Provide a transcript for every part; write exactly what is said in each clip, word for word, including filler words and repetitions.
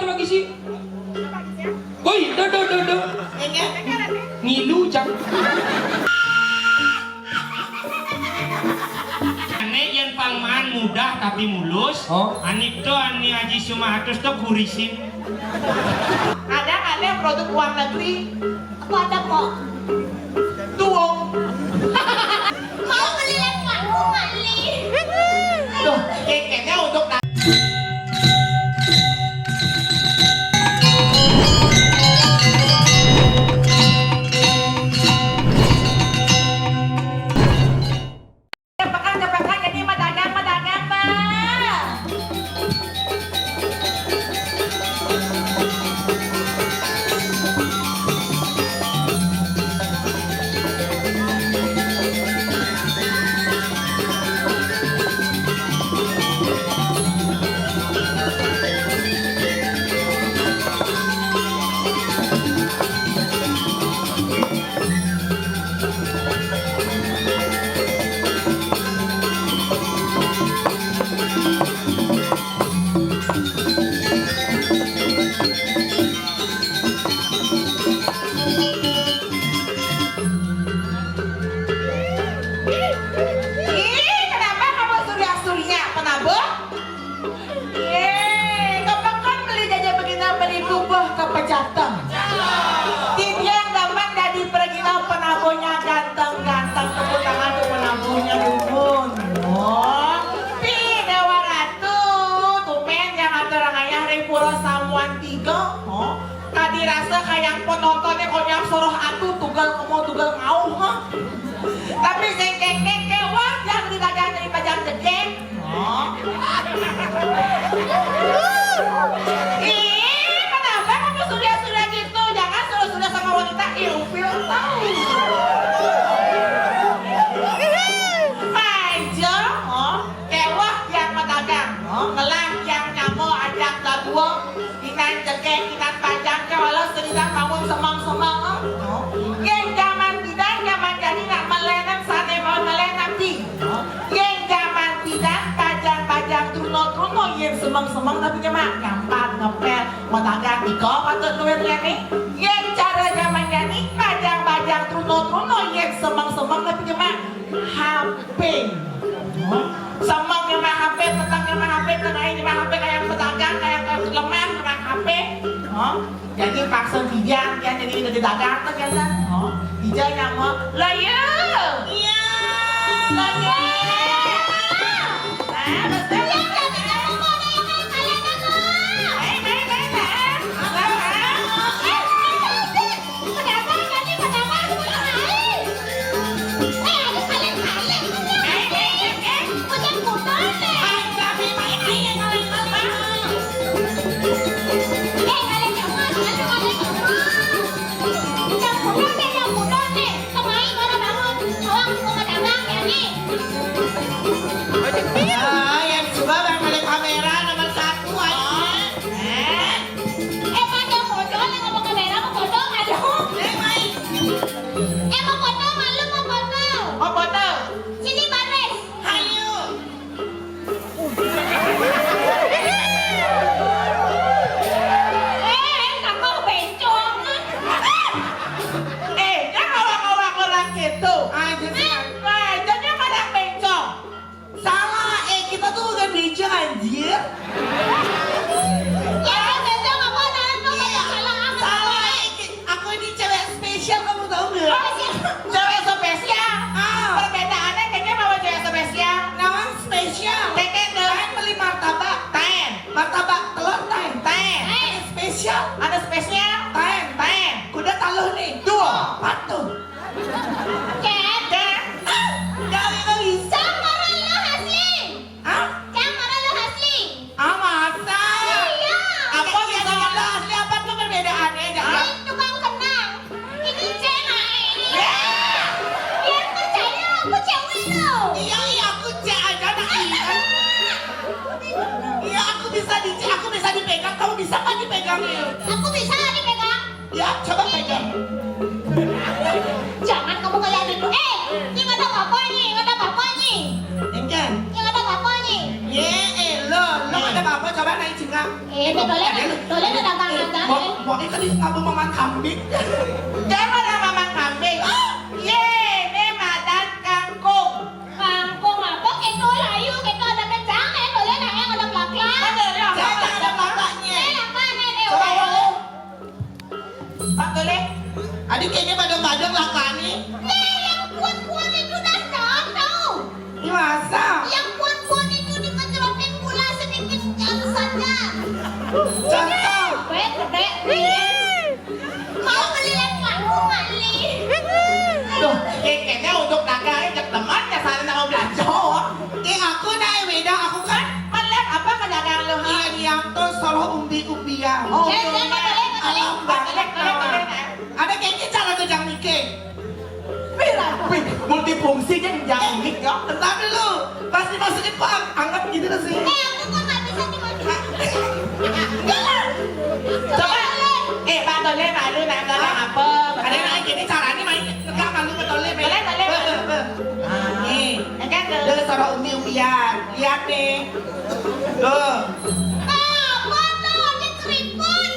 Lagi sih. Woi, do do do do. Ngilu cak. Ane yen pang maan mudah tapi mulus. Oh. Anik to ani Haji Sumatus to kurisin. Ada, ada produk luar negeri. Apa ada kok? Tuung. Mau beli lagi aku, Mali. Tuh, kekenya untuk Cepetan, cepetan, jadi mah dagang, mah dagang, Bang. Ih, kenapa kamu surya-surya, penabur? Ye, kepekan beli jajan begina, beli bubur ke Pejaten. Titiang gampang dadi pergina, penabuhnya ganteng-ganteng, tepuk tangan untuk penabuhnya, dumun. Oh, pi Dewa Ratu, tumben yang atur ayah ring pura samuan tiga. Oh, tadi rasa kayang penontonnya konyang soroh atu, tugal kemo, tugal ngauh, ha? Tapi sing kengkeng kewah, yang didagang dari pajang jegeng. Oh. Ih, kenapa kamu surya-surya gitu? Jangan surya-surya sama wanita, ilfil tahu. Paja, oh, kewah yang pedagang, oh, ngelah yang nyama ajak gabung. Inan jegeng, inan pajang, kewala sering bangun semang-semang, oh. Yen jaman pidan, jaman jani nak melenan sane mau melenan pi. Yen jaman pidan, pajang-pajang, truno-truno, yen semeng-semeng tapi nyemak, nyampat, ngepel, mau dagang, iko patut duit lene. Yen cara jaman jani, pajang-pajang, truno-truno, yen semeng-semeng tapi nyemak, H P. Semeng nyemak H P, petang nyemak H P, tengah nyemak H P, kayak pedagang, kayak lemah nyemak H P. Oh. Jadi paksa dijang, ya, jadi udah didagang tuh biasa. Oh, dijang yang mau, "Lah, iya." Iya. "Lah, iya." Nah, betul. Iya, jadi kamu mau ada yang main kalian apa? Main, main, main, main. Main, main. Eh, eh, eh, eh. Kenapa, tadi kenapa? Kenapa? Main. Eh, aduh, kalian, kalian. Main, main, main, main. Udah putar deh. Main, main, main, main, main. Ah, yang suka bang ada kamera nomor satu aja. Eh, eh, Pak, yang foto, yang mau kamera, mau foto, aduh. Eh, Mai. Eh, mau foto, malu mau foto. Mau foto. Sini, Baris. Ayo. Eh, kakak bencong. Eh, kan orang-orang orang gitu. Aja sih. Eh, aja dia pada bencong. Salah, eh, kita tuh bukan bencong, anjir. Ya, bencong apa? Nah, itu salah apa? Salah, eh, ki-, aku ini cewek spesial, kamu tahu nggak? Oh, siapa? Cewek spesial. Ah. Perbedaannya kayaknya sama cewek spesial. Naon spesial? Kayaknya tuh. Taen beli martabak. Taen. Martabak telur taen. Taen. Ada spesial. Ada spesial. Taen. Taen. Kuda taluh nih. Dua. Empat tuh. Cek. Cek. Ah, dari tadi. Sama Rano Hasli. Hah? Sama Rano Hasli. Ah, masa? Iya. Apa bisa Rano Hasli? Apa tuh perbedaannya? Jangan. Ini tukang kenang. Ini cewek ini. Ya. Biar percaya aku cewek lo. Iya, iya, aku cewek aja, anak iya. Iya, aku bisa di, aku bisa dipegang, kamu bisa nggak dipegang? Aku bisa nggak dipegang? Ya, coba pegang. Jangan kamu kayak gitu. Eh, ini nggak ada apa-apa nih, nggak ada apa-apa nih. Engken. Ini nggak ada apa-apa nih. Ye, eh, lo, lo nggak ada apa-apa, coba naik cingkang. Eh, ini boleh, boleh, Tadi ngapa maman kambing? Jangan maman kambing. Oh, ye, ini madan kangkung. Kangkung apa? Kita layu, kita ada kejang, eh, boleh lah, yang ada kelakla. Ada kelakla. Saya tak ada kelakla. Eh, apa nih, nih, Pak Tole? Aduh, kayaknya pada-pada kelakla nih. Nih, yang kuat-kuat itu dah tahu. Masa? Yang kuat-kuat itu dikecerotin gula sedikit saja. Contoh. Baik, gede. Mau beli lain aku, Mali. Tuh, kayaknya untuk naga ajak temannya sana mau belanja. Ih, aku naik beda, aku kan melihat apa ke dagang lu, ha? Iya, yang tuh solo umbi-umbian. Oh, iya, iya, iya. Alam banget. Ada kayaknya cara tuh jang mikir. Wih, multifungsi kan jang mikir. Bentar dulu. Pas dimasukin kok ang- anget gitu tuh sih. Eh, aku kok nggak bisa dimasukin? Enggak lah. Coba. Eh, Pak Tole, malu nak ada apa? Ada yang naik gini caranya main. Enggak malu Pak Tole. Boleh, boleh, boleh. Nih. Enggak ke. Dia suara umi-umian. Lihat nih. Tuh. Apa tuh? Ada keriput.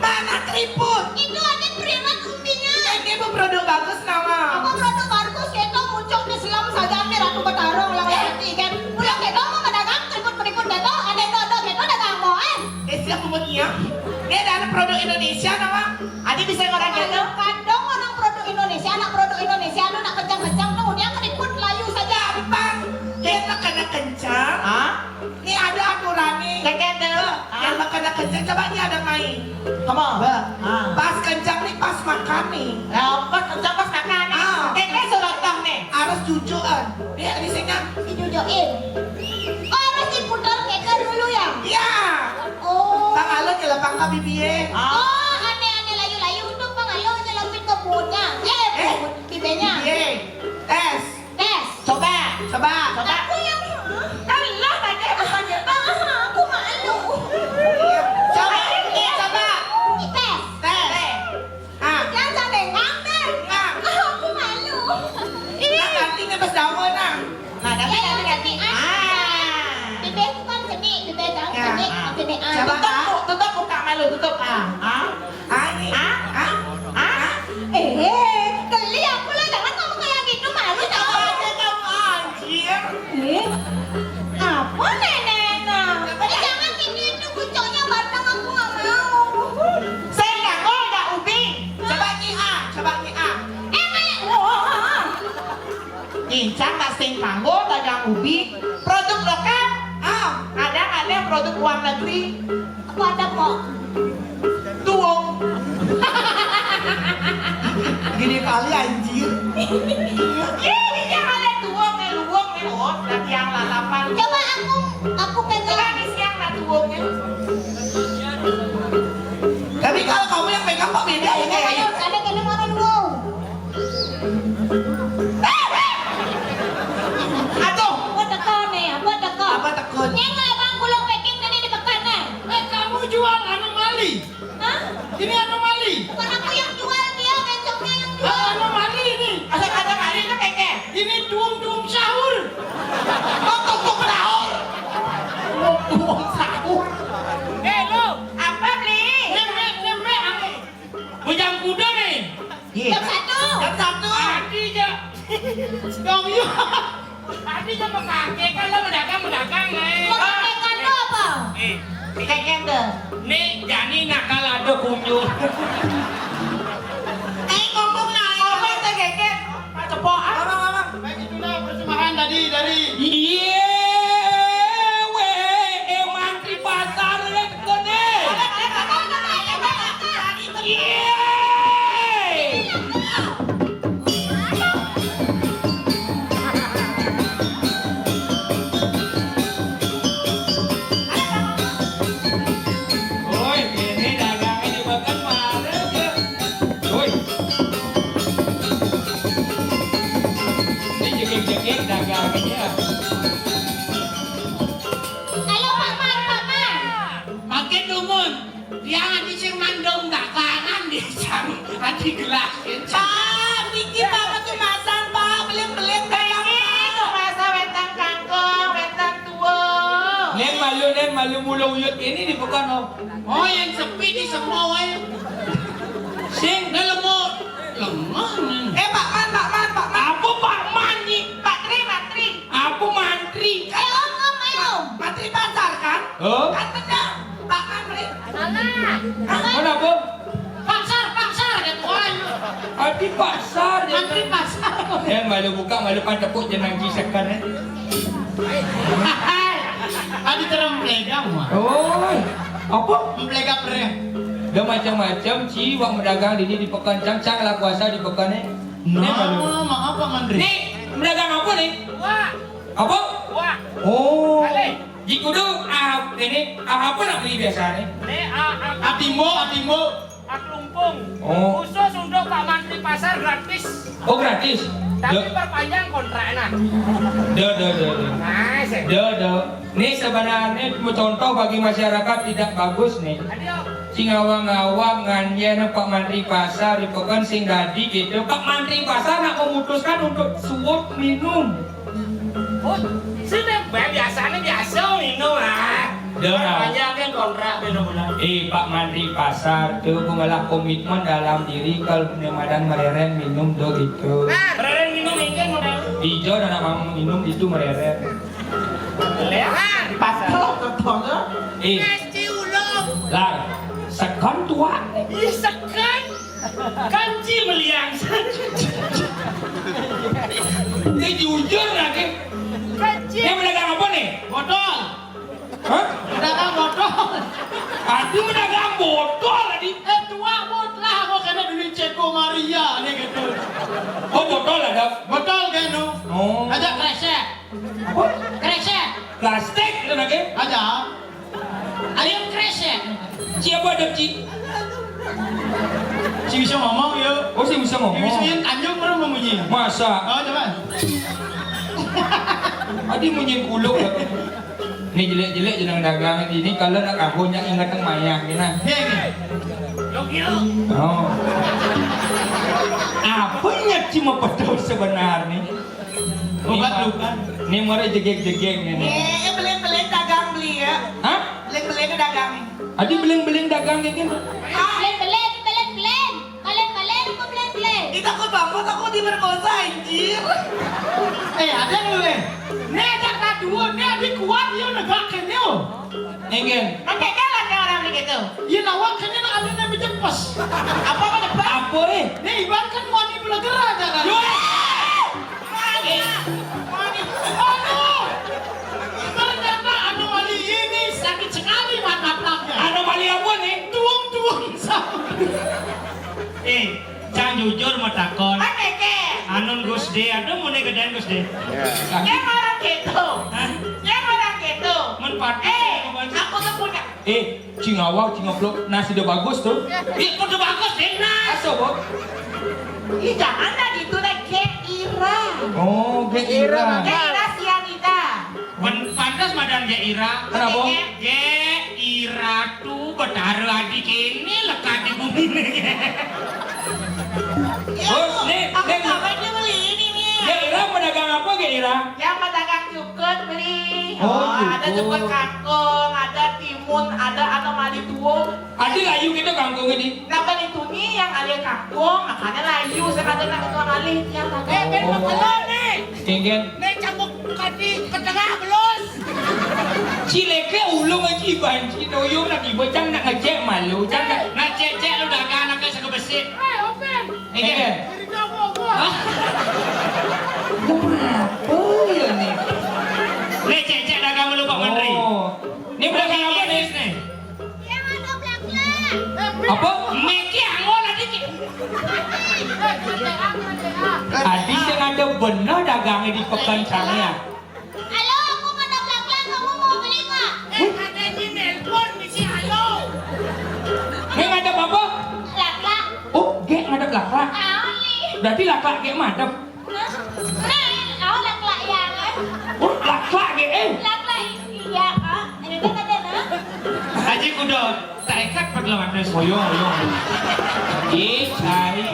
Mana keriput? Itu ada kerimat umbinya. Ini mau produk bagus nama. Apa produk bagus? Kita muncul di selam saja, hampir aku bertarung lah hati kan. Udah kita mau dagang keriput-keriput kita, ada itu ada kita dagang mau eh. Eh, siap umutnya. Ini ada produk Indonesia nama. Adi bisa orang gitu. Kadang orang produk Indonesia, anak produk Indonesia, lu nak kencang-kencang tuh dia keriput layu saja. Gampang. Dia nak kena kencang. Ah? Ini ada aturan nih. Kagak ada. Yang makan kenceng coba nih ada main. Kamu? Bah. Ah. Pas kenceng nih pas makan nih. Ya, pas kenceng pas makan nih. Ah. Keke suruh tong nih. Harus jujuan. Dia di sini dijujuin. Oh, harus diputar keke dulu ya? Iya. Oh. Tangan lo nyelepang ke bibir. Oh, aneh-aneh layu-layu untuk pangalo nyelepin ke perutnya. Ya, eh, bibirnya. Iya. Tes. Tes. Coba. Coba. Coba. Aku yang salah tadi apa saja. Ah, aku malu. Coba. Coba. Tes. Tes. Ah. Yang sampai nganter. Ah. Ah, aku malu. Nah, nanti ngebes daun, nah. Nah, nanti, ya, nanti, yang nanti. Seni, ah. Ah. Bibir bukan seni, bibir daun seni, seni, ah. Coba, tutup, ah. Tutup, tutup, buka malu, tutup, ah. Ah. Ani. Ah? Ah? Ah? Eh, geli aku lah, jangan ngomong kayak gitu, malu tau. Apa aja kamu, anjir? Eh, apa nenek? Eh, jangan gitu, itu pucuknya batang aku nggak mau. Saya nggak mau ada ubi. Coba Nyi A, coba Nyi A. Eh, kayak, wah. Cincang, tak sing kanggo, dagang ubi, produk lokal. Ah, ada, ada produk luar negeri. Aku ada kok. Tuung. Gini kali anjir. Iya, iya, ada tuung, eh, luung, eh, oh, latihan lalapan. Coba aku, aku pegang. Coba nih siang lah tuung, eh. Tapi kalau kamu yang pegang kok beda ya, kayak ayo, ada kena orang tuung. Aduh. Apa teko nih? Apa teko? Apa teko? Yang ngelabang gulung packing tadi di pekan, nah. Eh, kamu jual anomali? Hah? Ini anomali? Bukan aku yang jual, dia bencongnya yang jual. Ah, anomali ini. Asal kata kali itu keke. Ini tuung-tuung sahur. Oh, tuung-tuung sahur. Tuung-tuung sahur. Eh, lu. Apa, Bli? Neme, neme, ame. Bujang kuda nih. Iya. Jam satu. Jam satu. Tadi ja. Dong, iya. Tadi ja mau kakek, kan lo mau dagang, mau dagang, eh. Mau kakek kan lo apa? Eh. Kakek tuh. Nih, jani nakal ada kunjung. Eh, ngomong nah. Ngomong tuh, kakek. Pak Cepok, ah. Ngomong, ngomong. Baik, itulah persembahan tadi dari. Iye, weh, emang di pasar, weh, kene. Iye. Woi, ini dagangnya dimakan mana aja. Woi. Ini jegek-jegek dagangnya. Ayo, Paman, Paman. Makin dumun. Dia nanti sing mandong dagangan di sana. Nanti gelas. Pak, niki Pak ketumasan, Pak. Beling-beling dagang, Pak. Masa wénten kangkung, wénten tuwuh. Neng malu, neng malu mula uyut ini di bukan, oh. Oh, yang sepi di semua, eh. Sing, nih lemot. Lemah nih. Eh, Pak Man, Pak Man, Pak Man. Apa Pak Man nih? Pak Tri, Pak Tri. Apa mantri? Eh, Om, Om, ayo. Mantri pasar kan? Oh. Kan benar. Pak Man, Tri. Salah. Mana apa? Pasar, pasar, ya, Tuan. Adi pasar, ya. Mantri pasar. Eh, malu buka, malu pan tepuk jenang ji sekan, eh. Adi terang pelega, Wan. Oh, apa? Pelega perih. Dah macam-macam, ci, wak medagang di ni di pekan, cang, cang lah puasa di pekan, eh. Nah, malu. Maaf, Pak Mantri. Ni, medagang apa ni? Wak. Apa? Wak. Oh. Alih. Ji kudu, ah, ini, ah, apa nak beli biasa ni? Ni, ah, ah, Atimbo, atimbo. Ah, kelumpung. Oh. Khusus untuk Pak Mantri Pasar gratis. Oh, gratis? Tapi perpanjang kontraknya. Dah, dah, dah, dah. Nah, saya. Dah, dah. Ni sebenarnya contoh bagi masyarakat tidak bagus ni. Adio. Sing awang-awang nganyen Pak Mantri Pasar di pekan sing dadi gitu. Pak Mantri Pasar nak memutuskan untuk suap minum. Oh, sini, Bang, biasanya biasa minum lah. Dah. Perpanjang kan kontrak benda bulan. Eh, Pak Mantri Pasar tu pengelah komitmen dalam diri kalau punya madan mereren minum tu gitu. Mereren minum ini modal. Ijo dah nak mau minum itu mereren. Lehan pasar. Betul, betul. Eh. Pasti ulung. Lah, sekan tuak. Ih, sekan. Kanci meliang. Dia jujur lagi. Kanci. Dia medagang apa ni? Botol. Hah? Medagang botol. Aduh, medagang botol tadi. Eh, tuak botol lah. Aku kena dulu Ceko Maria ni gitu. Oh, botol ada? Botol kan tu. Oh. Aja kresek. Apa? Kresek. Plastik tu lagi? Aja. Ayam kresek. Siapa ada, Ci? Si bisa ngomong, yuk. Oh, si bisa ngomong. Si bisa yang Tanjung pernah memunyi. Masa? Oh, coba. Adi munyi kuluk lah. Ni jelek-jelek jenang dagang ni. Ni kalau nak kahun yang ingat yang mayah ni nah. Ni, ni. Oh. Apa nya cuma betul sebenar ni? Obat luka. Ni mara jegeg-jegeg ni, ni. Eh, beling-beling dagang beli ya. Hah? Beling-beling dagang. Adi beling-beling dagang ni kan? Ah, beling-beling, beling-beling. Beling-beling, aku beling-beling. Ih, takut banget aku diperkosa, anjir. Eh, ada lu, eh. Ni ada kaduan, ni adi kuat, yo negak kene, oh. Enggak. Pakai jalan ya orang begitu. Iya, nawak kene nak ada nabi jepes. Apa apa jepes? Apa, eh? Ni ibaratkan wani belegera jalan. Yo, eh! Aduh, ternyata anomali ini sakit sekali mata pelaknya. Anomali apa ni? Tuung-tuung sama. Eh, cang jujur mau takon. Anun Gus De, aduh mau nih gedean Gus De. Yang orang gitu. Hah? Yang orang gitu. Men patut. Eh, aku tuh punya. Eh, Cingawa, cingaplok, nasi udah bagus tuh. Ih, kok udah bagus, Dena? Asa, Bob? Ih, jangan dah gitu dah, Ge Ira. Oh, Ge Ira. Ge Ira Sianida. Pan-, pantas madan Ge Ira. Kenapa? Ge Ira tuh betara adik ini lekat di bumi ini. Ya, Bos, nih, aku nih. Ngapain dia beli ini nih? Ge Ira pedagang apa, Ge Ira? Yang pedagang jukut beli. Oh, ada jukut kangkung, ada timun, ada anomali tuung. Ada layu kita kangkung ini. Nah, kan itu nih yang ada kangkung, makanya layu. Saya kata nak itu alih, yang kata. Eh, ben, oh. Betul nih. Tinggal. Nih, cabut kaki ke tengah, belus. Cileke ulung aja banci, toyong lagi bocang nak ngecek malu, cang nak. Nah, cek-cek lu dagang nak sekebesik. Eh, open. Iya. Hah? Lu apa ya nih? Nih, cek-cek dagang lu, Pak Menteri. Oh. Ini berapa lama nih? Nih. Apa? Miki angol tadi, Ki. Tadi sing ada bener dagangnya di pekan sana. Halo, aku ngadep laklak, kamu mau beli nggak? Eh, ada yang nelpon, misi halo. Neng ngadep apa? Laklak. Oh, Gek ngadep laklak. Tahu nih. Berarti laklak Gek madep. Hah? Nah, oh, laklak ya, kan? Oh, laklak Gek, eh. Laklak, iya, Kak. Ini kan ada, nah. Haji Kudo. Tarekat pada lawan terus. Oyong, oyong. Ih, cai.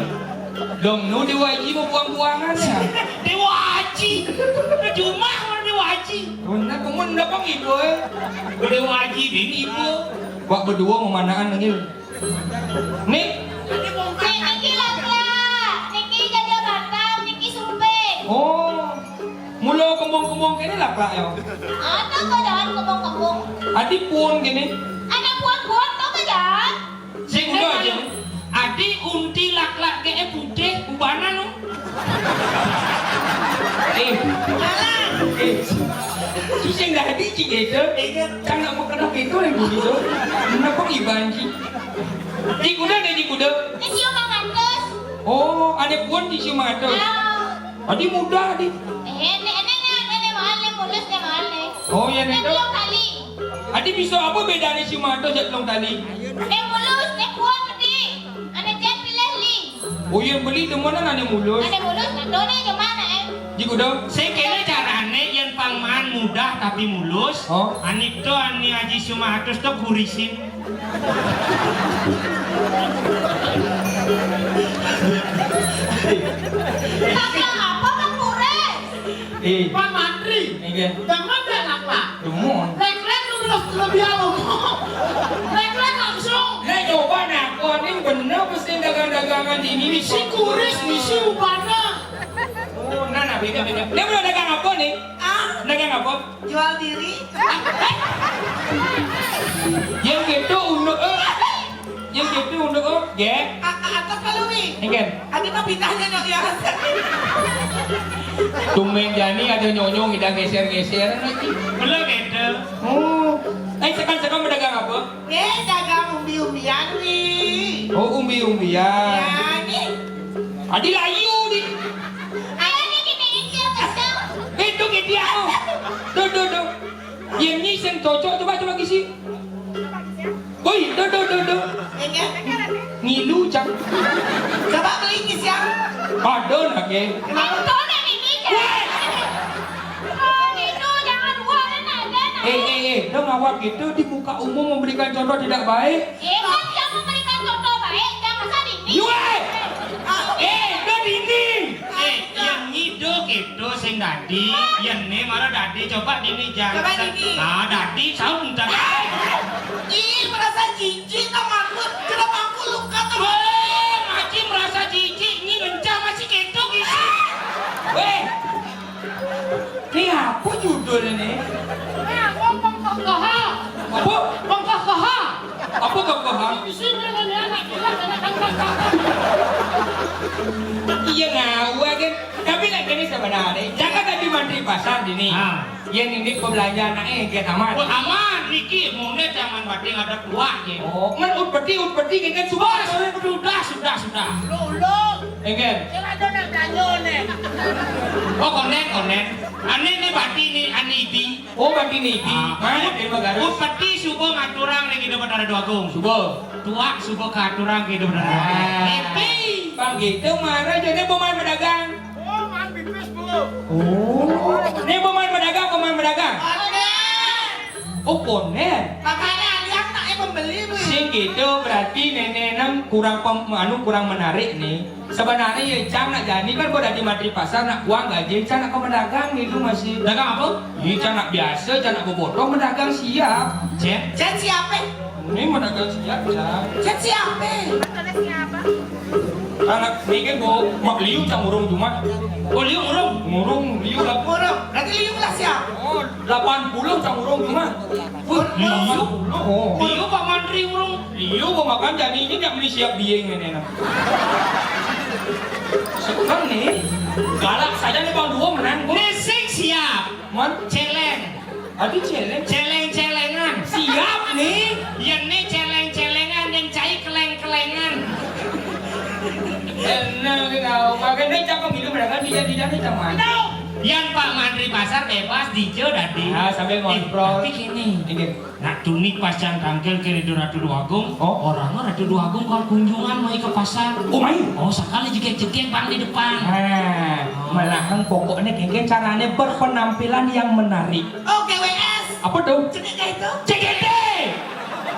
Dong, nu Dewa Haji mau buang-buangan ya? Dewa Haji. Cuma orang Dewa Haji. Bener, kamu ndak pang ibu, eh? Dewa Haji, bini ibu. Wak berdua memanaan lagi. Nih. Ini mungkin. Laklak ya. Ada kok jangan kembung-kembung. Adi puon kene. Ada puon-puon tuh kok jangan. Sing udah aja. Adi unti laklak ke eh putih ubana no. Eh. Eh. Sing dadi cik itu. Iya. Kan nggak mau kena gitu yang gitu. Kenapa iban sih? Di kuda deh di kuda. Ini siu mangantus. Oh, ada puon di siu mangantus. Ah. Adi mudah di. Eh, ini ini ini ini mahal nih, mulus nih mahal nih. Oh ya nih. Ini belum kali. Adi bisa apa bedanya si Mato jak belum kali? Ini mulus, ini kuat nih. Ada jet pilih li. Oh iya beli demonan ada mulus. Ada mulus, nah tuh nih gimana eh? Jiko dong. Saya kira carane yang pangman mudah tapi mulus. Oh. Anik tuh ani Aji Sumatus tuh kurisin. Apa apa Pak Kures? Eh. Pak Mantri. Iya. Jangan deh nak Pak. Demon. Lek-lek lu terus lebih alo. Lek-lek langsung. Nah coba nah, kau ini bener mesti dagang-dagangan di ini. Misi kuris, misi ubana. Oh, nah, nah, beda, beda. Dia mau dagang apa nih? Ah? Dagang apa? Jual diri. Yang gitu unduk eh. Yang gitu unduk eh. Ge. Atau kalau wi. Enggak. Adi mah pindahnya nyok ya. Tumben jani ada nyonyong tidak geser-geser lagi. Belum gitu. Oh. Eh sekarang sekarang dagang apa? Eh dagang umbi-umbian wi. Oh umbi-umbian. Ya nih. Adi layu di. Ayo nih gini aja kesel. Itu ke dia. Tuh tuh tuh. Yang ni sing cocok coba coba kisi. Woi, do do do do. Ngilu cak. Coba beli kisi yang. Pado nak ke. Kenapa? Eh eh eh, dong awak itu di muka umum memberikan contoh tidak baik. Eh, kan dia memberikan contoh baik, jangan masa di. Yue. Eh, do dinding. Eh, yang ngido gitu sing dadi, yang ne malah dadi coba dini jangan. Coba dini. Ah, dadi saun tadi. Ih, merasa jijik sama aku. Kenapa aku luka tuh? Weh, Aji merasa jijik, ini rencah masih gitu gitu. Weh. Ini apa judulnya nih? Apa? Apa kekehal? Apa kekehal? Iya ngawur kan. Tapi lek kene sebenarnya, jangan tadi mantri pasar dini. Ah. Yen ini pembelanja anaknya kayak tamat. Wah, aman niki, mune jangan bating ada kuat ya. Oh, men ut peti, ut peti kan sudah. Sudah, sudah, sudah. Lho, lho. Enggak. Sing ada nak belanja nih. Oh, konen, konen. Ane ini bati nih, ane ibi. Oh, bati nih ibi. Ah, mana terima garis? Ut peti subuh ngaturang ning Ida Betara Dwagung. Subuh. Tuak subuh katurang ning Ida Betara Dwagung. Ah. Ibi. Bang gitu marah jadi pemain pedagang. Oh, main pipis, Bu. Oh. Ini pemain pedagang, pemain pedagang. Ada. Oh, konen. Makanya lihat nak yang membeli, Bu. Sing gitu berarti nenek nem kurang pem, anu kurang menarik nih. Sebenarnya ya Cang nak jani kan gua dari Madrid pasar nak uang gaji Cang nak ke pedagang gitu masih. Dagang apa? Iya Cang nak biasa, Cang nak bobotong pedagang siap. Cen? Cen siapa? Ini pedagang siap Cang. Cen siapa? Anak mikir gua mak liu Cang urung cuma. Oh liu urung? Urung liu lah. Urung. Berarti liu lah siap. Oh, delapan puluh Cang urung cuma. Wah, liu. Oh. Liu Pak Mantri urung. Liu gua makan jani ini nggak beli siap bieng ini nah. Sekarang nih galak saja nih bang dua menang gua. Nesik siap. Mon celeng. Aduh celeng. Celeng-celengan. Siap nih. Yang nih celeng-celengan yang cai keleng-kelengan. Enak nih kau. Makan deh cakep hidup mereka di jadi jadi teman. Yang Pak Mantri pasar bebas dijo dadi. Ah sambil ngobrol. Eh, tapi gini. Ini. Nak tuni pas Cang tangkil ke Ida Ratu Dwagung, oh. Orangnya Ratu Dwagung kalau kunjungan mai ke pasar. Oh mai. Oh sekali jegek-jegek bang di depan. Nah, malahan pokoknya kengken caranya berpenampilan yang menarik. Oh G W S. Apa tuh? Cegek itu. C G T.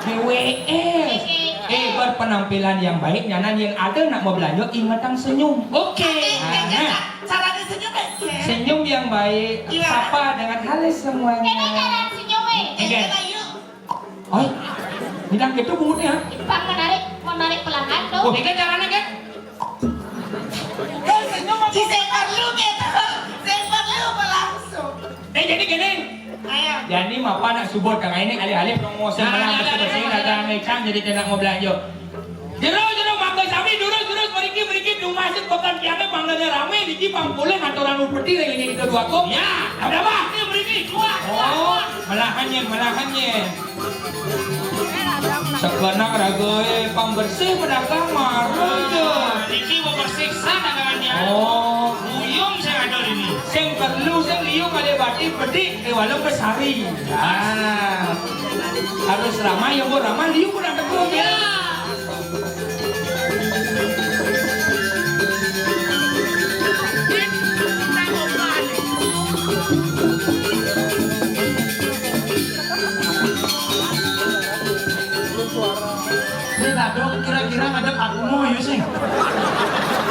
G W S. Eh berpenampilan yang baik, nyanan yang ada nak mau belanja ingetan senyum. Oke. Nah, nah. Caranya senyum ya? Senyum yang baik, iya. Sapa dengan halus semuanya. Ini cara senyum eh. Enggak. Ayo. Oi, bidang gitu bunyinya. Bang menarik, menarik pelanggan tuh. Oh, ini caranya kan? Saya perlu gitu. Saya perlu apa langsung. Eh, jadi gini, Jani mapa nak subut kang ini alih-alih promosi. Nah, malah nah, bersih-bersih nah, nah, dagang nah, nah. Cang jadi kena mau belanja. Jero, jero, mangga sami durus, durus, mriki, mriki, dumasin peken tiangé manggané ramé, niki pangkulih aturan upeti ring niki kedua kok. Ya. Ada apa? Ini mriki, kuat, kuat, oh, kuat. Melahan yén, melahan yén. Sekenak ragaé pambersih pedagang marah aja. Nah, niki mau bersih sah dagangannya. Oh. Buyung saya ada ini. Sing perlu, sing liu kali bati bedik, eh, walau besari. Ah. Harus ramah, ya, Bu, ramah, liu pun ada, Bu, ya. Ini ladang kira-kira ngadep aku mau ya sih.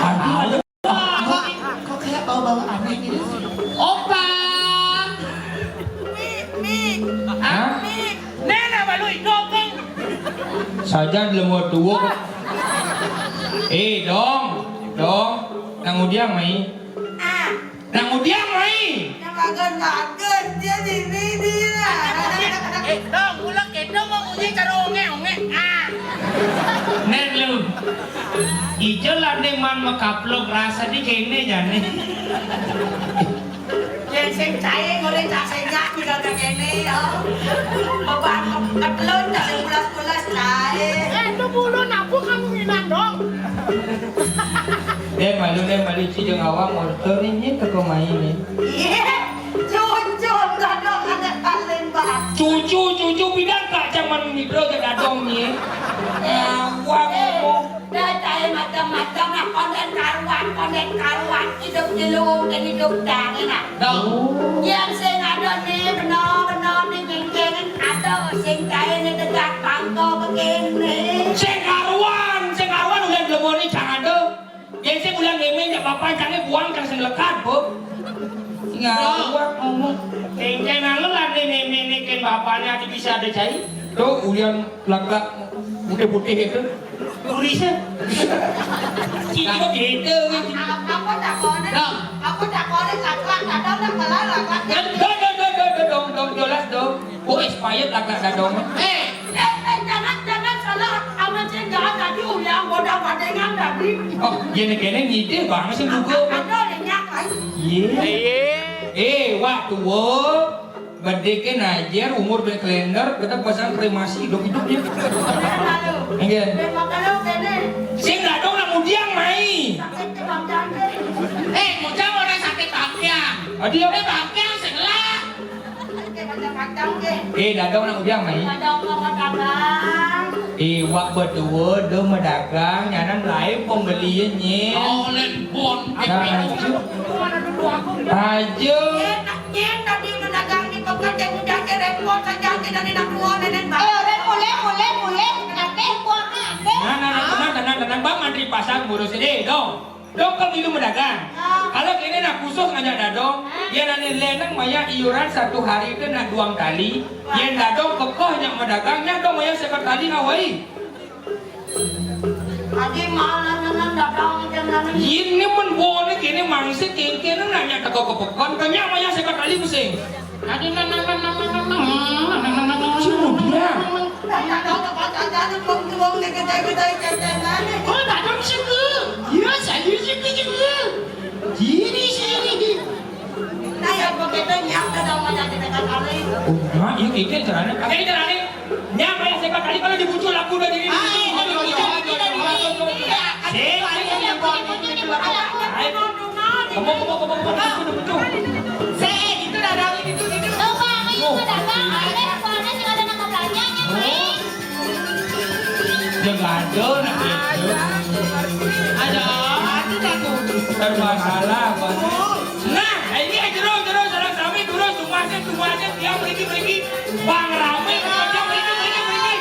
Aduh. Kok, kok kayak bau-bau aneh gitu? Opa. Mi, mi. Hah? Mi. Nena balu idokeng. Sajan lemo tuwo. Eh, dong. Dong. Nang udiang mai. Ah. Nang udiang mai. Nang bagus-bagus dia di sini. Eh, dong, ulah kéto mau uji karo ongé-ongé. Ah. Nen lu. Ijo lande man makaplok rasa di kéné jane. Yén sing caé ngoré cak sing nyak juga kéné ya. Beban ketelun cak sing pulas-pulas caé. Eh, itu bulu napu kamu nginan dong. Deh malu, deh malu, ci jeung awak orto nih, nih, teko main nih. Iya, cucu dadong ada paling bahat. Cucu, cucu pidan Kak Caman Midro ke dadong nih. Awak ngomong. Dah cair macam-macam lah, konden karuan, konden karuan, hidup di luhur dan hidup dang, enak. Dong. Yang sing ada nih, benar-benar nih, jengjengan ada, sing cair nih, tegak pangko begini. Sing karuan, sing karuan, udah belum nih, jangan tuh. Yang sing udah ngemeng, nggak apa-apa, jangan buang, kan sing lekat, Bu. Sing karuan ngomong. Jengjengan lu lah nih, nih, nih, nih, kan bapaknya aja bisa ada cair. Tuh, ulian lagak putih-putih itu. Tulisnya. Cicing gitu. Apa takoné? Dong. Apa takoné lagak, kadang udah kelar lagak. Dong, dong, dong, dong, dong, dong, jelas dong. Kok expired lagak dadong? Eh, eh, eh, jangan, jangan salah. Sama cendana tadi ulian bodoh padengan tadi. Oh, yén kéné ngidih banget sih juga. Ada lenyap, ay. Iya. Iya. Eh, waktu wo. Bedé ké najer umur bé kalender, tetep pasang kremasi, hidup-hidupnya. Nggih. Sing dadong nang udiang mai. Eh, bocah ora sakit bangkiang. Adi apa? Eh, bangkiang sing lah. Eh, dadong nang udiang mai. Iwak betuwo do medagang, nyanan lain pembelinya. Oh, lain bon. Aja. Nyén tadi medagang di peken, cék udah ké repot saja, ké dari nak tua nenek bang. Eh, Ren, mulai, mulai, mulai. Akeh, kuangnya akeh. Nah, nah, nah, tenang, tenang, tenang, Bang, mantri pasar ngurus ini, dong. Dong, kau milu medagang. Ah. Kalau kini nak khusus ngajak dadong, ah, yén ane leneng maya iuran satu hari itu nak duang tali. Yén dadong kekoh nyak medagang, nyak dong maya sekali tali ngawai. Adi malah nang dadang jangan. Ini men bone kene mangsa kengkene nanya teko kepekon, kenya maya sekat kali pusing. Adi nang nang nang nang nang nang nang nang nang nang nang. Sudah. Dadang tempat aja nang bong tuong dikecai-kecai cecengan. Oh, dadang suku. Iya, saya suku juga. Sini, sini. Nah, yang begitu nyak dadang maya kita kali. Oh, nah, iya, iya, caranya. Pakai caranya. Nya maya sekat tali kalau dibucul aku udah diri. Ah, iya, iya, iya, iya, iya, iya. Sik. Ayo. Kebok, kebok, kebok, kebok, kebok, kebok. Sik, itu dadang itu, itu. Tuh, Bang, ayo ke dadang. Ayo, soalnya sih ada nama belanjanya, Bang. Dia ganjel, nah, gitu. Ada, ada, ada. Bukan masalah, Bang. Nah, ini jero, jero, sareng sami durus, tumasin, tumasin, tiang mriki, mriki. Bang rame, bocah mriki, mriki, mriki.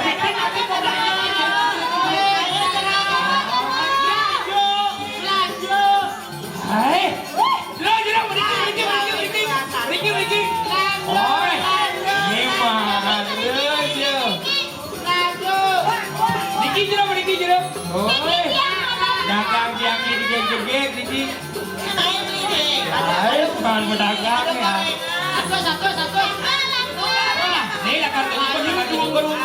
Mriki, mriki, mriki. Lanjut, lanjut. Hai. Jero, jero, mriki, mriki, mriki, mriki. Mriki, mriki. Oi. Ini mah, aduh, aduh. Niki jero, niki jero. Oi. Dagang tiangnya digegek-gegek, niki. Ayo, bukan pedagang ya. Satu, satu, satu. Ini lah kata gubernur, kata gubernur.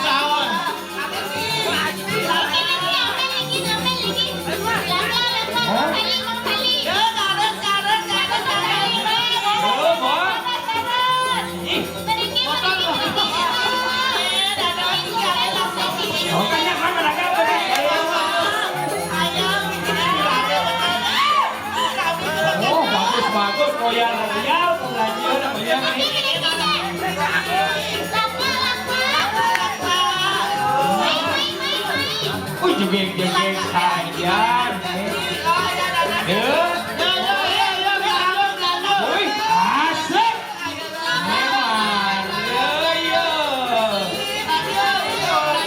Oh, Bos. Ih. Makanya mana lagi apa nih? Oh, bagus, bagus. Royal, Royal, pengajian, Royal. Wih, jegeg-jegeg saja. Ya. Wih, asik. Memang. Ya, ya.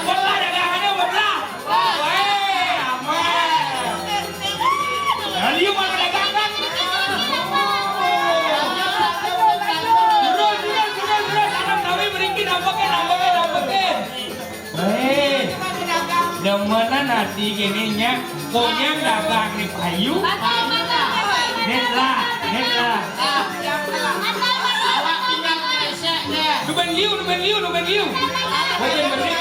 Belah dagangannya, belah. Weh, aman. Nah, dia mau dagangan. Terus, terus, terus, terus. Tanam sawi beriki, nampekin, nampekin, nampekin. Weh, demenan hati gini nya. Pokoknya dagang nih payu. Nih lah, nih lah. Awak tinggal kresek deh. Duben liu, duben liu, duben liu. Duben beli.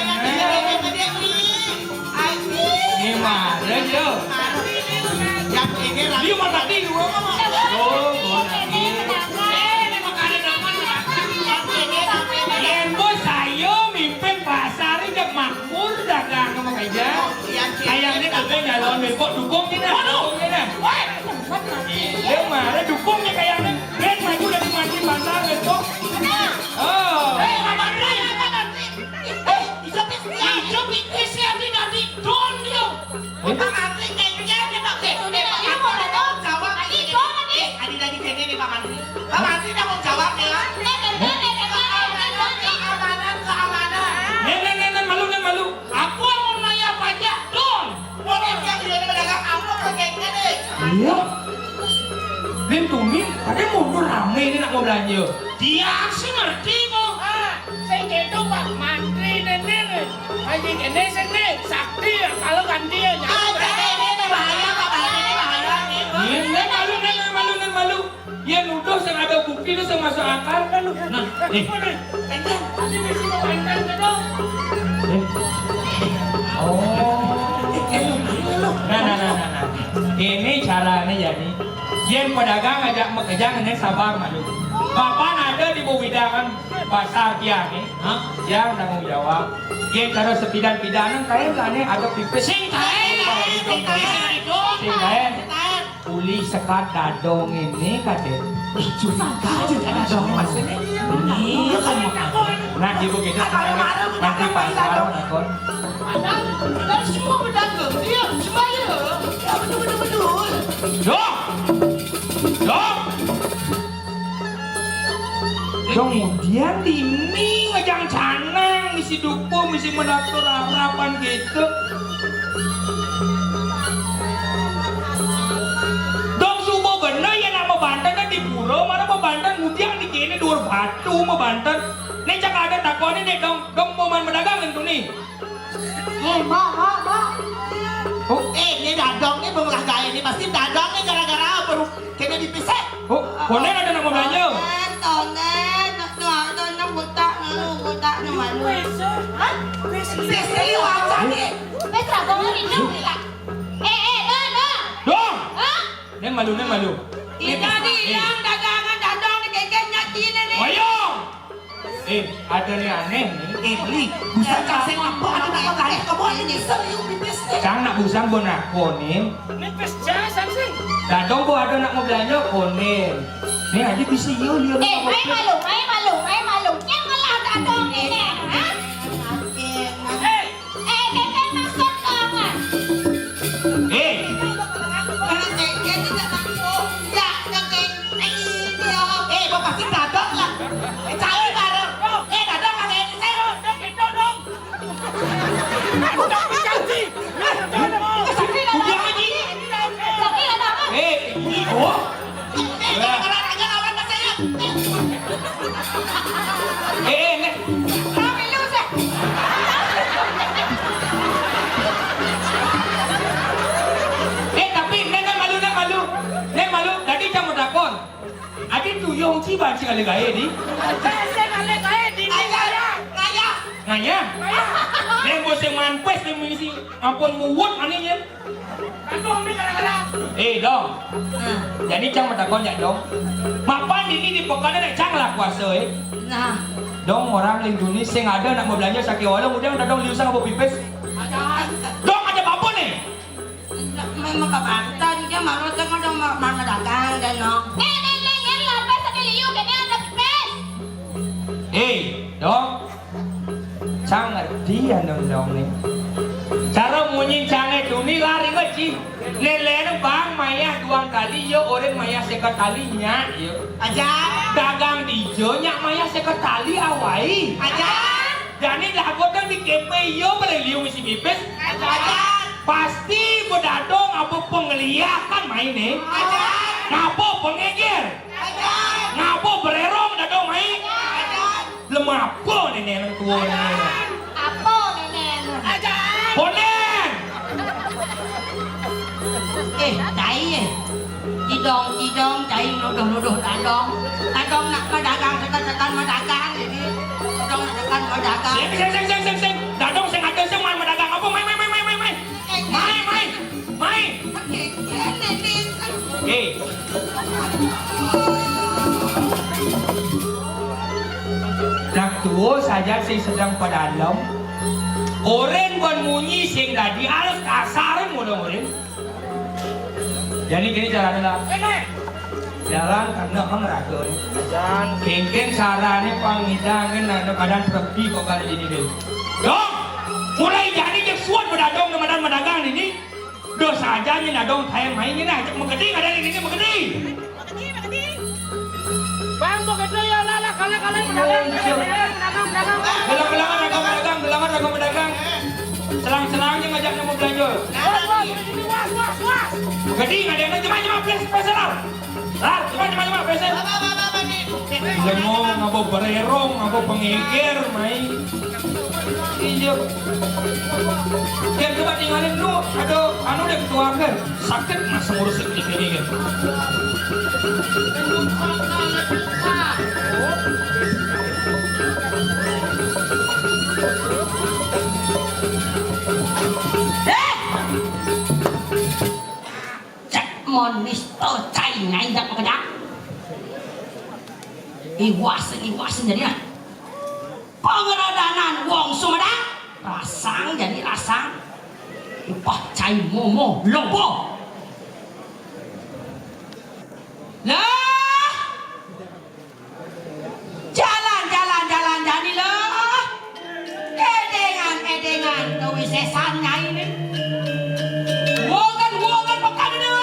Ini mah, yo. Yang ini Liu mah tadi. Oh, oh, tadi. Yen bos saya mimpin pasar ini makmur dagang sama kerja. Kayaknya kagak nyalon kok dukung kita. Dukung kita. Dia mah ada dukungnya kayaknya. Ben maju dari maju pasar besok. Oh. Eh, Pak Menteri, Pak Menteri. Eh, ijo pi-, ijo pikir si Adi tadi don dia. Pak Menteri kayaknya dia pakai. Eh, Pak Menteri tanggung jawab. Adi don, Adi. Eh, Adi tadi kayaknya nih Pak Menteri. Pak Menteri tanggung jawab ya. Keamanan, keamanan, keamanan. Nen, nen, nen, nen, malu, nen, malu. Aku mau nanya pajak, don. Iya. Nen Tuni, tadi mundur rame ini nak mau belanja. Dia sih ngerti kok. Ah, sing itu Pak Mantri ini nih. Haji ini sing nih, sakti ya, kalau ganti ya, nyawa. Ah, jadi ini nih bahaya, Pak Mantri ini bahaya nih. Iya, nen malu, nen malu, nen malu. Dia nuduh sing ada bukti itu sing masuk akal kan. Nah, eh. Eh. Oh. Nah, nah, nah, nah, nah. Ini caranya ya nih. Yen pedagang ajak mekejang ini sabar malu. Papan ada di buwidangan pasar tiang nih. Hah? Tiang tanggung jawab. Yen cara sepidan-pidanan kain lah nih ada pipis. Sing kain, sing kain, sing kain. Sing kain. Uli sekat dadong ini kade. Ih, curiga aja dadong mas ini. Iya, kan. Nah, ibu kita nanti pasar, kon. Padahal dari semua pedagang, iya, semua iya. Ya, betul, betul, betul. Dong! Dong! Kemudian dini ngejang canang, misi duku, misi menatur harapan gitu. Dong subuh bener ya nama Banten kan di pura, mana mau Banten mudian di kene dua batu mau Banten. Nih cak ada takoni nih dong, dong mau main pedagang tentu nih. Eh, Mbak, Mbak, Mbak. Oh. Eh, ini dadong nih belum lah gaya ini pasti dadong nih gara-gara baru kena dipisah. Oh, konen ada nama belanja. Tonen, tonen, no, no, no, buta, no, buta, no, malu. Hah? Sisi wacan nih. Wes lah, bangun indung kita. Eh, eh, dah, dah. Dong. Hah? Nen malu, nen malu. Kita nih yang dagangan dadong nih keke nyati nih. Ayo. Eh, ada nih aneh nih. Eh, beli. Busan kasih apa ada nak makan kamu ini serius pipis nih. Cang nak busan bo nak konen. Pipis jasan sih. Dadong bo ada nak mau belanja konen. Nih aja bisa yo lihat. Eh, main malu, main malu, main malu. Yang malah dadong ini, hah? Eh, Keke masuk ke kamar. Eh. Mana Keke tidak masuk? Ya, Keke. Eh, ini loh. Eh, mau pasti dadong lah. Eh, cari bareng. Eh, dadong lah, Keke. Saya. Udah, Keke. Eh, ini, oh. Eh, eh, eh, nek. Eh, tapi nek, nek malu, nek malu. Nek malu, tadi kamu takon. Adi tuyung ci banci kali gae di. Sing kali gae di. Ayo, ayo. Nya. Ning bos sing manpes ning misi. Ampun muwut ane nya. Aduh, ini kadang-kadang. Eh, Dong. Nah. Jani cang matakon ya, Dong. Mapan dini di pekon nek cang lah kuasa, eh. Nah. Dong, orang ling duni sing ada nak mau belanja saki walau, udah, udah, Dong, liu sang apa pipis. Ada. Dong, ada apa nih? Memang kabanten, dia malu tengok dong ma-, ma-, madagang dan no. Eh, nih, nih, nih, lapis ada liu, kene ada pipis. Eh, Dong. Cang ngerti ya, Dong, Dong, nih. Cara munyi cange duni lari ngeci. Lelene bang mayah duang tali, yo, oren mayah seket tali, nya, yo. Aja. Dagang dijo, nya mayah seket tali, awai. Aja. Jani dagotan di kepe, yo, pada liu misi pipis. Aja. Pasti bedadong apa pengliakan main, eh? Aja. Ngapa pengegir? Aja. Ngapa bererong dadong main? Aja. Lemah apa nenek nang tua ni? Apa nenek? Aja. Ponen. Eh, dai, eh. Tidong, tidong, cai nuduh-nuduh dadong. Dadong nak madagang, sekan-sekan madagang, ini. Dadong nak sekan madagang. Sing, sing, sing, sing, sing, sing. Dadong sing ada sing, mai madagang apa? Mai, mai, mai, mai, mai, mai. Mai, mai, mai. Eh. Dak tuo saja sing sedang padalem. Oren ban munyi sing dadi alus kasar model oren. Jadi gini caranya lah. Jalan karena emang raga. Kengkeng sarane pang ngidang kan ada badan pergi kok kali ini deh. Dong, mulai jadi je suat bedadong ke madan madagang ini. Dosa aja nih dadong kayak main ini aja menggede ada di sini menggede. Bang, begitu ya lah, lah, kalah, kalah, pedagang, pedagang, pedagang, pedagang. Gelang-gelangan dagang pedagang, gelangan dagang pedagang. Selang-selangnya ngajak nemu belanja. Was, was, ini was, was, was. Gede, nggak ada yang cuma, cuma, please, peselau. Lah, cuma, cuma, cuma, peselau. Lengo, ngabo bererong, ngabo pengikir, mai. Iya. Dia coba tinggalin dulu, ada anu deh keluarga. Sakit mas ngurus ini, ini, ini. Eh! Cek monis to cai nganjak kedak. Iwas, iwas jadi lah. Pengeradanan wong Sumedang rasang jadi rasang. Upah cai momo lobo. Lah, jalan, jalan, jalan, jani lah. Edengan, edengan, kewisesan nyai ni. Wogan, wogan, pekan ni lah.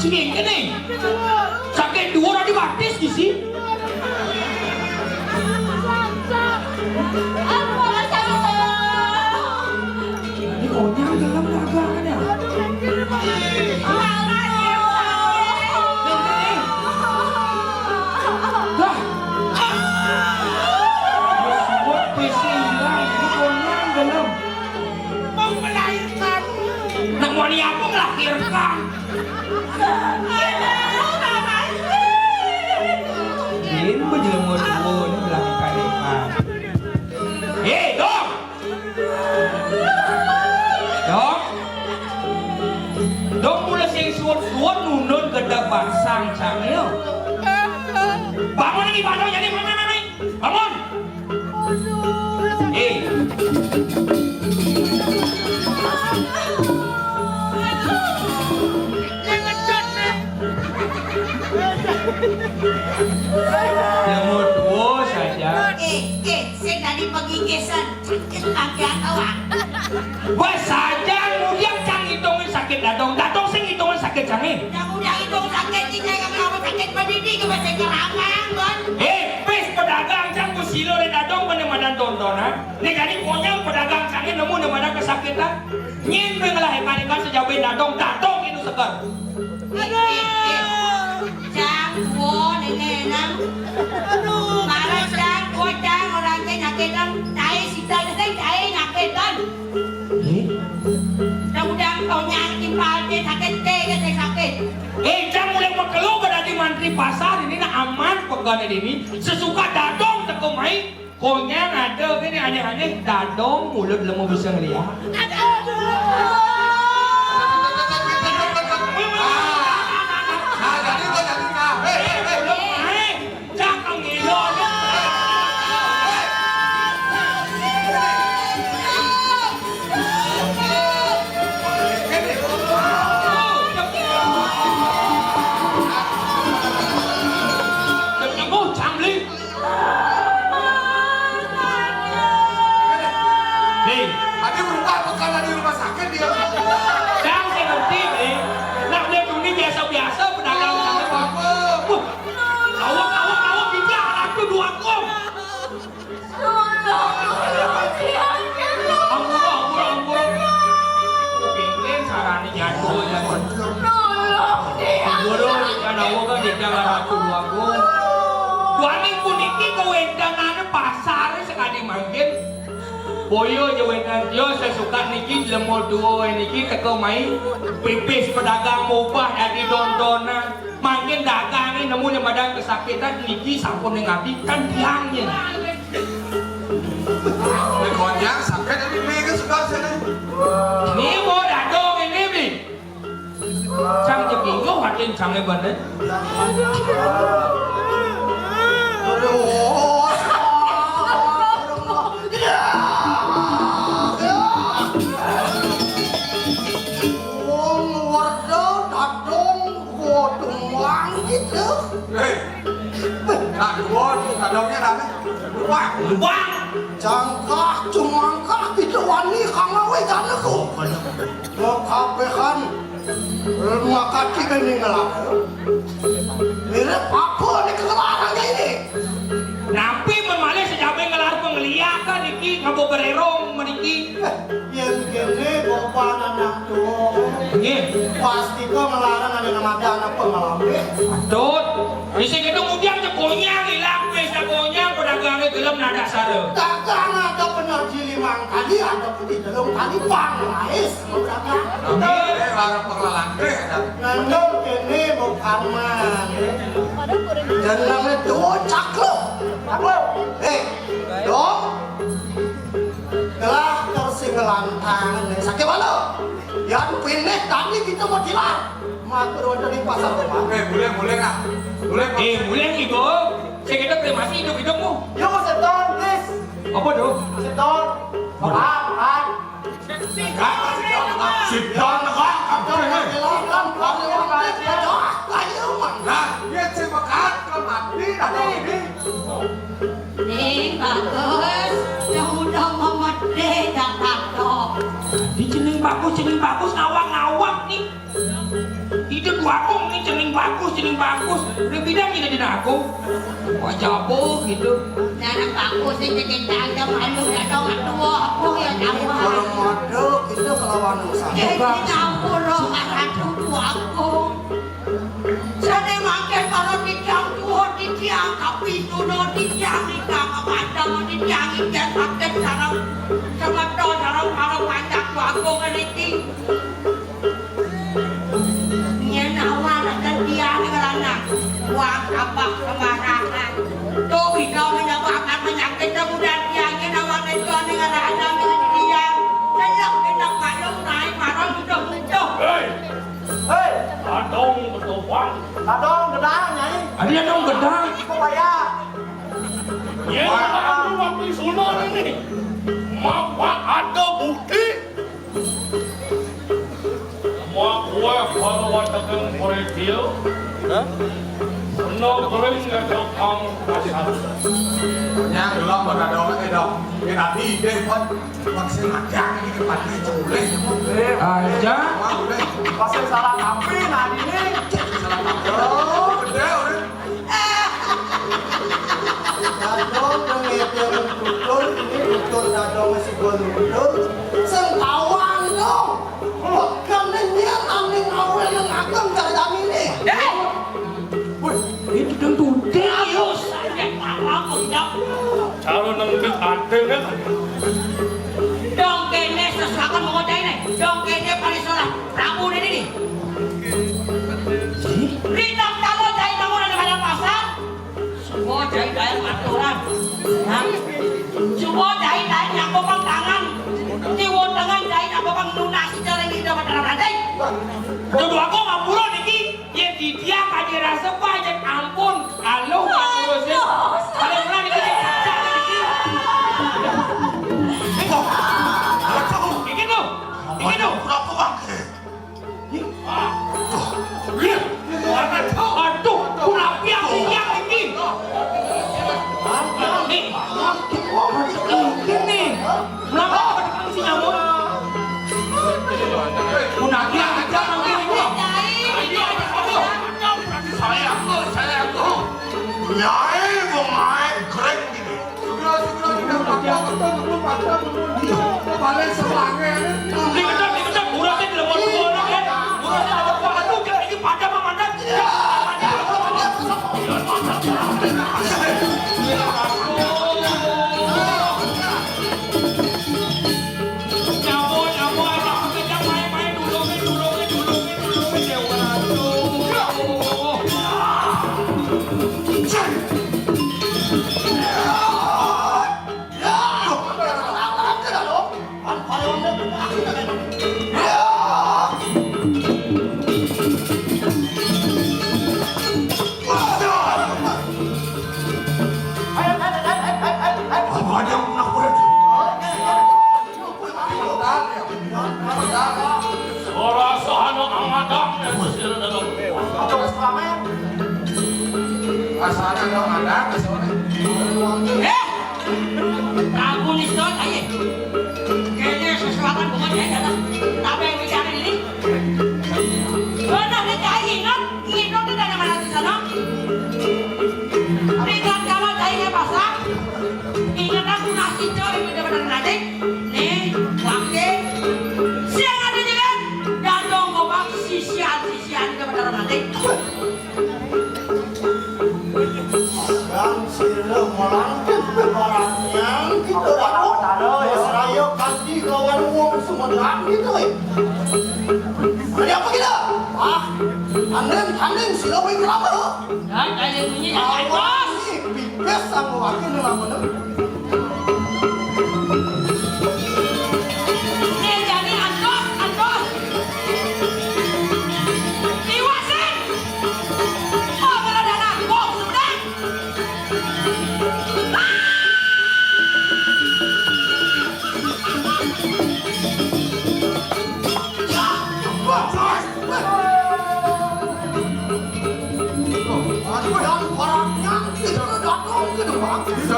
Sing kéné. Saking dhuwur adi batis di sini. Ini konyang dalam dagangan ya. Dah. Suwet P C hilang, ini konyang dalam. Mau melahirkan. Nak mau ni apa melahirkan? Ini berjemur pun melahirkan. Eh, Dong! Dong! Dong, mula sing suwun-suwun nundun gedé basang cangil. Bangun lagi, bangun, jadi mana, mana? Bangun! Eh. Lemot wo saja. Eh, eh, sing tadi pagi kesan. Sakit kaki atau apa? Wah, saja mudian cang hitungin sakit dadong. Dadong sing hitungin sakit cangé. Yang udah hitung sakit, kita yang kamu sakit berdiri ke bahasa keramang, Bon. Eh, pis pedagang cang ku silo dé dadong bener madan tontonan. Né jani konyang pedagang cangé nemu né madan kesakitan. Nyén bé ngelah ikan-ikan sejabé dadong, dadong itu seger. Aduh. Cang, wo, néné, nang. Aduh. Marah, Cang, wo, Cang, orang ké nyakitan. Cai sida ké sing cai nyakitan. Eh? Mudah-mudahan konyang timpal té sakit, té ké sing sakit. Eh, Cang, mulai makelo berarti mantri pasar ini nak aman pekan ini. Sesuka dadong teko mai. Konyang ada kéné anéh-anéh, dadong mulut lemu bisa ngeliat. Nah, jadi gua jadi nah. Eh, eh, eh. Eh, jangan ngilu. Nih. Tadi berubah bukan di rumah sakit dia. Cang, saya ngerti, nih. Nak beli dunia biasa-biasa, pedagang. Aduh, apa? Wah, awak, awak, awak, tiga, satu, dua, kong. Ampun, ampun, ampun. Kupingin caranya jatuh, ya. Guru, ikan awak kan di jalan satu, dua, kong. Tuané puniki kawéntenané pasar sekali mangkin. Boyo ja wénten, yo sesuka niki lemo tuwa niki teka mai, pipis pedagang mubah dadi tontonan. Mangkin dagangé nemu né madan kesakitan niki sampun ning ati kan tiangnya. Ini konyang sakit ini, ini suka sini. Ini mau dadong ini, Bi. Cang jebinggo hatin cangé bener. Aduh. Wong werda dadong godhong gitu. Hei. Dadong, dadongnya rame. Wah, wah. Jangkah cumangkah gitu wani kang awé jane kok. Kok kabéhan makati kene ngelak. Mirip apa nih kelarannya ini? Napi men malih sejabé ngelar pengliakan iki ngabo bererong meniki. Yén kéné bapak anak tuwa. Nggih. Pasti kok ngelarang ada nama ada anak pengalami. Patut. Bisa gitu mudian cekonyang ilang, bisa konyang pedagangnya gelem nada sara. Dagang ada bener jili mangkali, ada putih telung kali pang lais. Nggih, larang pengelarang, nggih, ada. Nandung kéné bukan mah. Jenengé tuwa cakluk. Cakluk. Eh, dong. Gelah terus sing ngelantang, sakit mana? Yan pineh tadi kita mau dilar. Matur wonten ing pasar Kemang. Eh, mulai, mulai, ah. Mulai, Pak. Eh, mulai, Ibu. Saya kira terima kasih hidup-hidup, Bu. Yo, setan, tis, Apa tuh? Sidon. Pekat, pekat. Sidon, pekat. Sidon, pekat. Sidon, pekat. Nah, iya, si pekat, kan mati, dah, ini. Ning bagus, yang udah memedih datang dong. Di cening bagus, cening bagus, ngawang-ngawang nih. Itu dua kong nih, cening bagus, cening bagus. Udah bidang ini di aku. Wah, jabo gitu. Nah, anak bagus nih, cening tajam, ayo, ya dong, aduh, aku ya, tahu. Kalau mode itu kalau anu, sama. Eh, ini campur dong, aduh, aku. Sane mangke para titiang tuwa, titiang kapituna, titiang ingkang kepadang, titiang ingkang saged sareng semeton, sareng para panjak agung niki. Yen awak titiang ngranang, wah, abah sembarangan. Tuh bisa menyebabkan penyakit kemudian tiang yen awak itu ngranang titiang. Delok enak maklum naik marang utuh-utuh. Hei! Hei, kadang bertopang. Kadang gedang, Nyai. Ada dong gedang. Kok kaya? Ya, aku waktu sunor ini. Mapa ada bukti? Mau kue kalau watakan korekil. Hah? Senang kering ngajak kamu kasar. Nya gelem bakal dong, eh, dong. Ya, nanti ide, Pak. Vaksin aja, ini tempatnya boleh. Aja. Wah, boleh. Vaksin salah kaprah, nah, ini. Salah kaprah. Oh, gede, udah. Dadong ngedeng tutur, ini tutur dadong masih gua tutur. Sing tawang dong. Bukan nyen aning awel yang ageng dari kami ini. Eh! Wih, itu dong tutur. Ayo, saya tahu, ya. Calon nengkit adeng, ya. Dong kene sesuakan mau cai nih. Dong kene paling salah. Prabu ini nih. Rita kamu cai bangun ada pada pasar. Semua cai bayar aturan. Hah? Semua cai cai nyangkupang tangan. Tiwon tangan cai nyangkupang lunas jalan di dapat dapat nanti. Kedua aku ngapura niki. Yen didiak aja rasa aja ampun. Aluh, aduh, ngurusin. Aduh, kalau pernah niki cacak niki. Iki tuh. Iki tuh. Kenapa bangke? Aduh, kenapa yang ini? Nih, ini. Kenapa si nyamuk? Kunaki aja nanti ini. Saya aku, saya aku. Nyai mau main keren gini. Sugra, sugra, sugra, paksa, betul, betul, paksa, betul. Balik semangat. Diketok, diketok, uratnya dilepon semua orang, kan? Uratnya ada buah, aduh, ini pada mah, pada. Ora sahana angadang nek wis ira dalam. Aja wis pamer. Asale yo angadang, asale. Eh! Prabu Niston, ayo. Kayaknya sesuatu bukan ya, kata. Apa yang bicara ini? Benar nih, cai ingat. Nginum tuh dari mana di sana? Peringkat kamu cainya pasang. Ingat aku nasi coy, bener-bener ngaji. Nih, wakil. Siang ada juga. Dadong gobang sisian-sisian, bener-bener ngaji. Yang sila melangkit perangian kita dapat. Seraya kanti kawan wong Sumedang gitu, eh. Ada apa kita? Ah, tanding, tanding, sila wing kelapa. Nah, kayak bunyi, awas. Pipis sama wakil nama. Nih, jadi antos, antos. Iwasin. Oh, kalau dana, oh, sudah.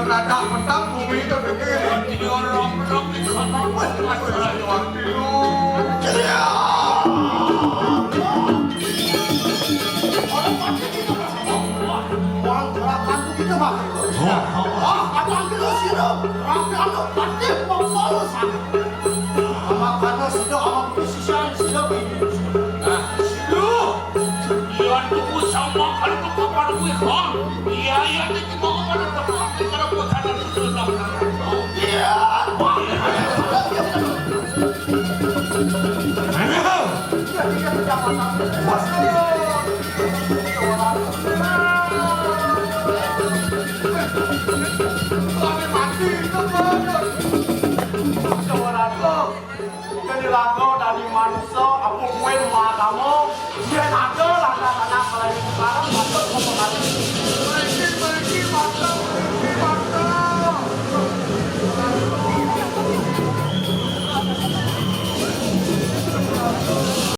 Rada petang bumi itu gede. Dia orang-orang di sana. Wah, wah, wah, wah. Orang mati kita. Orang gerakan itu, Pak. Wah, apa kita sih? Rakyat itu pasti mau balas. Amakana sida, amakana sisian sida. Nah, sida. Iya, tunggu sama kalau kapan gue, ha? Iya, iya, nanti mau mana tempat kita buat sana dulu. Iya, Pak. Iya, iya, iya, Pak. Bos. Lagi mati itu, Bos. Suara tuh. Jadi lagu dari manusia.